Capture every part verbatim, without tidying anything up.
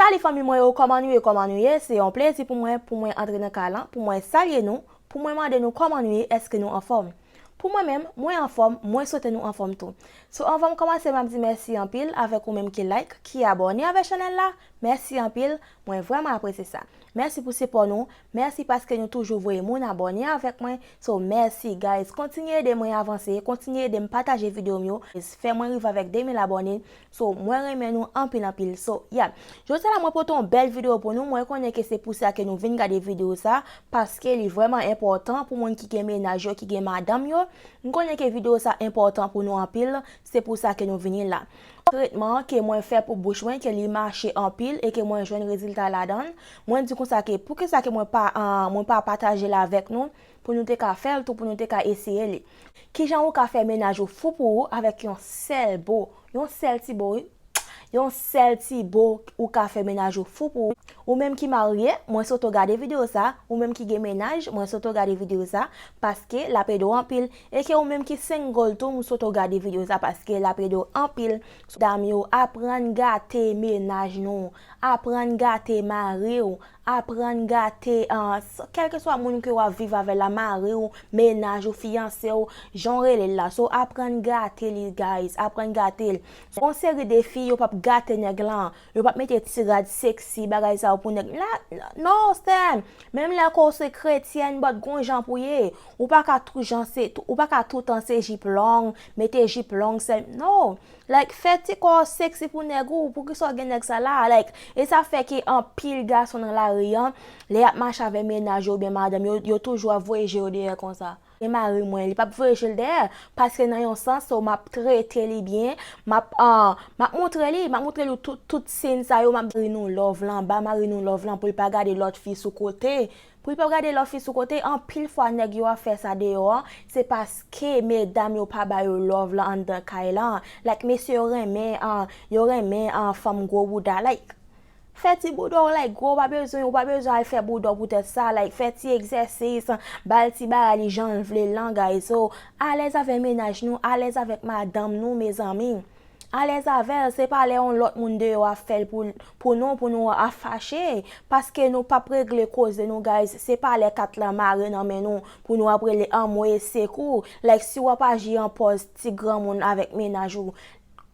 Salut fanmi mwen yo, kòman nou ye, kòman nou ye? Se yon plezi pou mwen, pou mwen antre nan kay lan, pou mwen salye nou, pou mwen mande nou kòman nou ye, èske nou anfòm? Pou mwen menm, mwen anfòm, mwen swete nou anfòm tou. So, anvan m kòmanse, m ap di mèsi anpil avèk ou menm ki like, ki abòne avèk chanèl la. Mèsi anpil, mwen vrèman apresye sa. Mèsi pou sipò nou, mèsi paske nou toujou voye moun abòne avèk mwen. So, mèsi guys, kontinye ede mwen avanse, kontinye ede m pataje videyo m yo, fè mwen rive avèk de mil abòne. So, mwen renmen nou anpil, anpil. So, yeah. Jodi a la, mwen pote yon bèl videyo pou nou. Mwen konnen ke se pou sa ke nou vin gade videyo sa, paske li vrèman enpòtan pou moun ki gen mennaj yo, ki gen madanm yo. M konnen ke videyo sa enpòtan pou nou anpil, se pou sa ke nou vini la. Tretman ke mwen fè pou bouch mwen, ke li mache anpil e ke mwen jwenn rezilta ladan l, mwen di konsa ke poukisa ke mwen pa, ah, mwen pa pataje l avèk nou, pou nou te ka fè l tou, pou nou te ka eseye li. Kijan ou ka fè mennaj ou fou pou ou avèk yon sèl bo, yon sèl ti bo, wi. Yon sèl ti bo ou ka fè mennaj ou fou pou ou. Ou menm ki marye, mwen swete w gade videyo sa. Ou menm ki gen mennaj, mwen swete w gade videyo sa. Paske l ap ede w anpil. E ke ou menm ki single tou, mwen swete w gade videyo sa. Paske l ap ede w anpil. Medam yo, aprann gate mennaj nou. Aprann gate mari w. Aprann gate, ah, s-, kèlkeswa moun ke w ap viv avè l la, mari w, mennaj ou, fiyanse w, jan w rele l la. So, aprann gate li, guys. Aprann gate l. Yon seri de fi, yo p ap gate nèg lan. Yo p ap mete ti rad seksi, bagay sa yo pou nèg. La, non, sè m. Menm lè ke w se kretyèn, but gon jan pou ye. Ou pa ka tout jan se, ou pa ka toutan se jip long, mete jip long, sè, non. Like, fè ti kò w seksi pou nèg ou, poukisa w gen nèg sa la? Like, e sa fè ke anpil gason nan lari an, lè y ap mache avè mennaj yo oubyen madanm yo, yo toujou ap voye je yo dèyè konsa. E mari mwen, li p ap voye je l dèyè, paske nan yon sans, so, m ap trete li byen, m ap, ah, m ap montre li, m ap montre li tout, tout siy sa yo, m ap mari nou love lan, ba mari nou love lan pou l pa gade lòt fi sou kote. Pou l pa gade lòt fi sou kote, anpil fwa nèg yo ap fè sa deyò an, se paske medam yo pa ba yo love lan anndan kay lan. Like, mesye yo renmen, ah, yo renmen, ah, fanm gwo bouda. Like, fè ti bouda w, like, gwo, ou pa bezwen, ou pa bezwen al fè bouda w poutèt sa. Like, fè ti egzèsis, ba l ti bagay li jan l vle l lan, guys. So, alèz avè mennaj nou, alèz avèk madanm nou, mezanmi. Alèz avè l, se pa lè yon lòt moun deyò ap fè l pou, pou nou, pou nou ap fache. Paske nou p ap regle koze nou, guys. Se pa lè kat lan mare nan men nou, pou nou ap rele anmwe sekou. Like, si w ap aji an pòz ti granmoun avèk mennaj ou,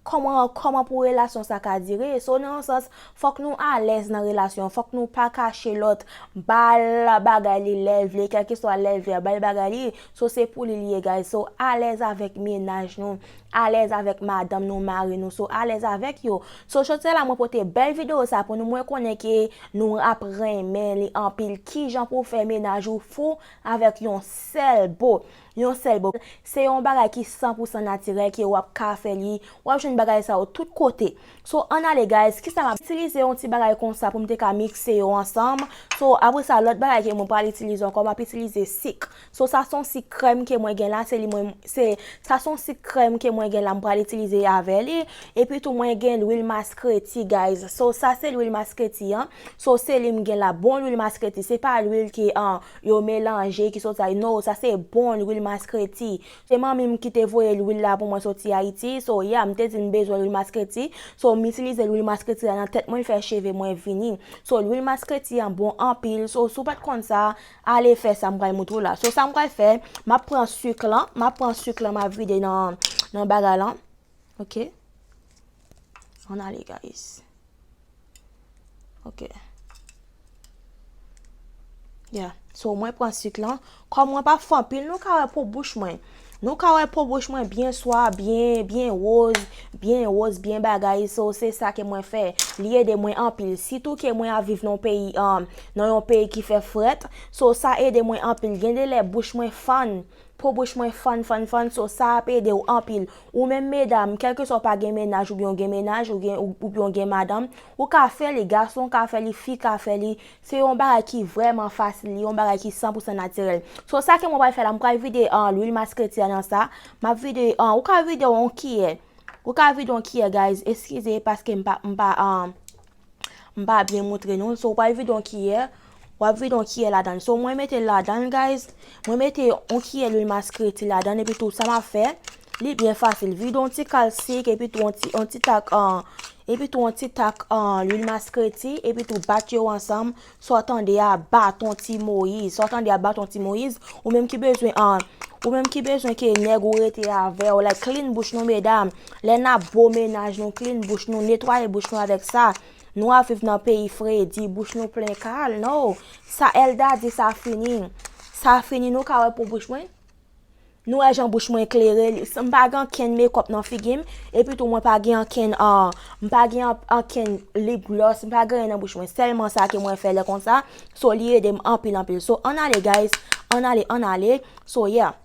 kòman, kòman pou relasyon sa ka dire? So, nan yon sans, fòk nou alèz nan relasyon, fòk nou pa kache lòt, ba l bagay li lè l vle, kèlkeswa lè l vle, ba l bagay li. So, se pou li li ye, guys. So, alèz avèk mennaj nou, alèz avèk madanm nou, mari nou, so, alèz avèk yo. So, jodi a la, mwen pote bèl videyo sa pou nou. Mwen konnen ke nou ap renmen li anpil. Kijan pou w fè mennaj ou fou avèk yon sèl bo? Yon sèl bo. Se yon bagay ki san pou san natirèl ke w ap ka fè li. W ap jwenn bagay sa yo tout kote. So, ann ale, guys. Kisa m ap itilize yon ti bagay konsa pou m te ka mikse yo ansanm. So, apre sa, lòt bagay ke mwen pral itilize ankò, m ap itilize sik. So, sa se yon sik krèm ke mwen gen la, se li mwen, se, sa se yon sik krèm ke mwen gen la, m pral itilize avè li. Epi tou, mwen gen lwil maskreti, guys. So, sa se lwil maskreti an. So, se li m gen la, bon lwil maskreti. Se pa lwil ke, ah, yo melanje, ki soti Ayiti. No, sa se bon lwil maskreti. Se manmi m ki te voye lwil la pou mwen soti Ayiti. So, yeah, m te di m bezwen lwil maskreti. So, m itilize lwil maskreti la nan tèt mwen, fè cheve mwen vini. So, lwil maskreti an bon anpil. So, si w pa t konn sa, ale fè sa, m pral montre w la. So, sa m pral fè, m ap pran sik lan, m ap pran sik lan, m ap vide nan, nan bagay lan. Ok? Ann ale, guys. Ok. Yeah. So, mwen pran sik lan. Kòm mwen pa fè anpil, nou ka wè po bouch mwen. Nou ka wè po bouch mwen byen swa, byen, byen woz, byen woz, byen bagay. So, se sa ke mwen fè. Li ede mwen anpil. Sitou ke mwen ap viv nan yon peyi, um, nan yon peyi ki fè frèt. So, sa ede mwen anpil. Gen de lè bouch mwen fann. Po bouch mwen fann, fann, fann, so sa ap ede w anpil. Ou menm medam, kèlkeswa w pa gen mennaj oubyen w gen mennaj, ou gen, ou, oubyen w gen madanm, ou ka fè li, gason ka fè li, fi ka fè li. Se yon bagay ki vrèman fasil, li yon bagay ki san pou san natirèl. So sa ke mwen pral fè la, mwen pral vide, ah, lwil maskreti a nan sa. M ap vide, ah, ou ka vide yon kiyè. Ou ka vide yon kiyè, guys. Eskize, paske m pa, m pa, ah, M pa byen montre nou. So, w pral vide yon kiyè. W ap vide yon kiyè ladan l. So, mwen mete l ladan l, guys. Mwen mete yon kiyè lwil maskreti ladan l. Epi tou, sa m ap fè, Li byen fasil. Vide yon ti kal sik, epi tou yon ti, yon ti tak, an, epi tou yon ti tak, an, lwil maskreti, epi tou bat yo ansanm. Sa w tande a, baton Ti Moyiz. Sa w tande a, baton Ti Moyiz. Ou menm ki bezwen, an, ou menm ki bezwen ke nèg ou rete avè w, like, clean bouch nou, medam. Lè n ap bo mennaj nou, clean bouch nou, netwaye bouch nou avèk sa. Nou ap viv nan peyi fredi, bouch nou plen kal, no. Sa Elda di, sa fini. Sa fini, nou ka wè po bouch mwen. Nou wè jan bouch mwen klere, li, m pa gen ankenn makeup nan figi m, epi tou mwen pa gen ankenn, ah, m pa gen an-, ankenn lip gloss, m pa gen anyen nan bouch mwen, sèlman sa ke mwen fè lè konsa, so li ede m anpil, anpil. So, ann ale, guys, ann ale, ann ale. So, yeah.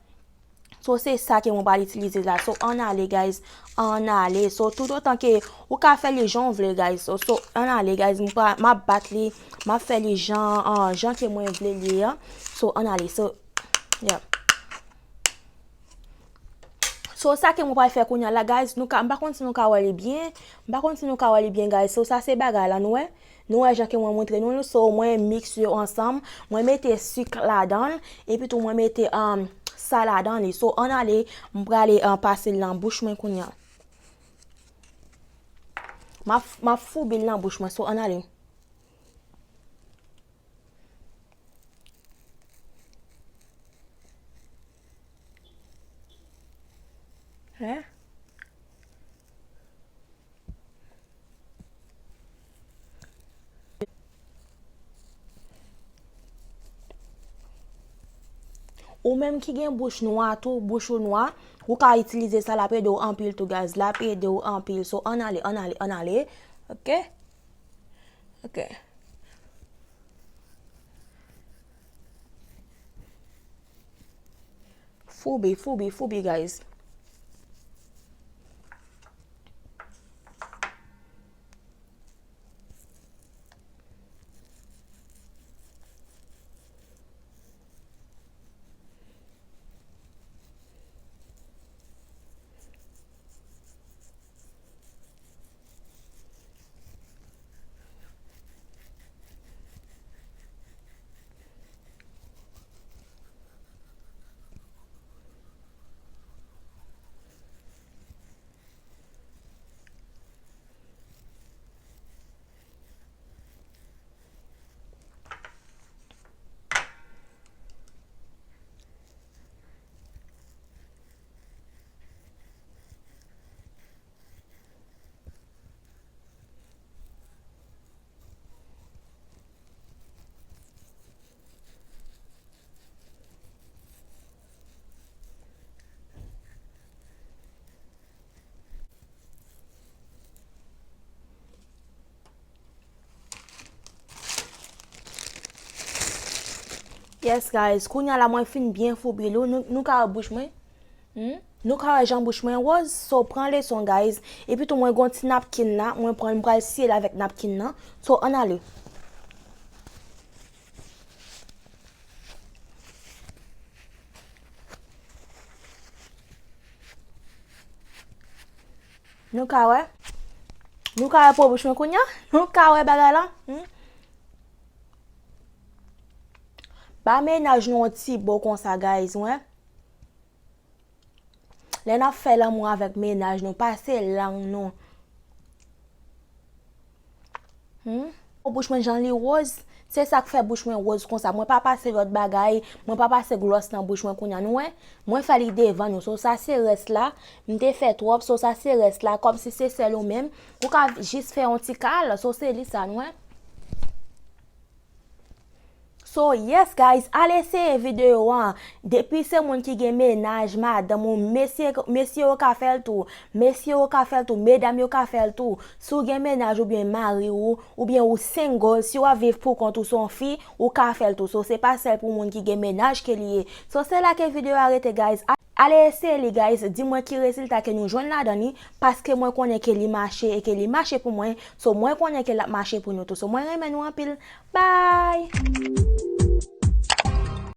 So, se sa ke mwen pral itilize la. So, ann ale, guys, ann ale. So, toutotan ke ou ka fè li jan w vle, guys. So, so, ann ale, guys, m pra-, m ap bat li, m ap fè li jan, ah, jan ke mwen vle li an. So, ann ale. So, yeah. So, sa ke mwen pral fè kounye a la, guys, nou ka, m pa konn si nou ka wè li byen. M pa konn si nou ka wè li byen, guys. So, sa se bagay la, nou wè. Nou wè jan ke mwen montre nou, so, mwen mix yo ansanm. Mwen mete sik ladan l, epi tou mwen mete, um, sa ladan li. So, ann ale, m prale, uh, pase l nan bouch mwen kounye a. M ap, m ap foubi l nan bouch mwen. So, ann ale. Hein? Ou menm ki gen bouch nwa tou, bouch ou nwa, ou ka itilize sa, l ap ede w anpil tou, guys. L ap ede w anpil. So, ann ale, ann ale, ann ale. Ok? Ok. Foubi, foubi, foubi, guys. Yes, guys. Kounye a la, mwen fin byen foubi l. Nou, nou ka wè bouch mwen? Hmm? Nou ka wè jan bouch mwen woz? So, pran leson, guys. Epi tou, mwen gon ti napkin la. Mwen pran, m pral siye l avèk napkin nan. So, ann ale. Nou ka wè? Nou ka wè po bouch mwen kounye a? Nou ka wè bagay la? Hmm? Ba mennaj nou yon ti bo konsa, guys, wè. Lè n ap fè lanmou avèk mennaj nou, pase lang nou. Hmm? Bouch mwen jan li woz, se sa k fè bouch mwen woz konsa. Mwen pa pase lòt bagay, mwen pa pase glòs nan bouch mwen kounye a, nou wè. Mwen fè li devan nou. So, sa se rès la, m te fè twòp. So, sa se rès la, kòmsi se sèl ou menm. Ou ka jis fè yon ti kal. So, se li sa, nou wè. So, yes, guys, al eseye videyo a. Depi se moun ki gen mennaj, madanm ou, mesye, mesye yo ka fè l tou. Mesye yo ka fè l tou, medam yo ka fè l tou. Si w gen mennaj oubyen mari w, oubyen ou single, si w ap viv pou kont ou, se yon fi, ou ka fè l tou. So, se pa sèl pou moun ki gen mennaj ke li ye. So, se la ke videyo a rete, guys. Al eseye li, guys. Di mwen ki rezilta ke nou jwenn ladan li, paske mwen konnen ke li mache e ke li mache pou mwen. So, mwen konnen ke l ap mache pou nou tou. So, mwen renmen nou anpil. Bye!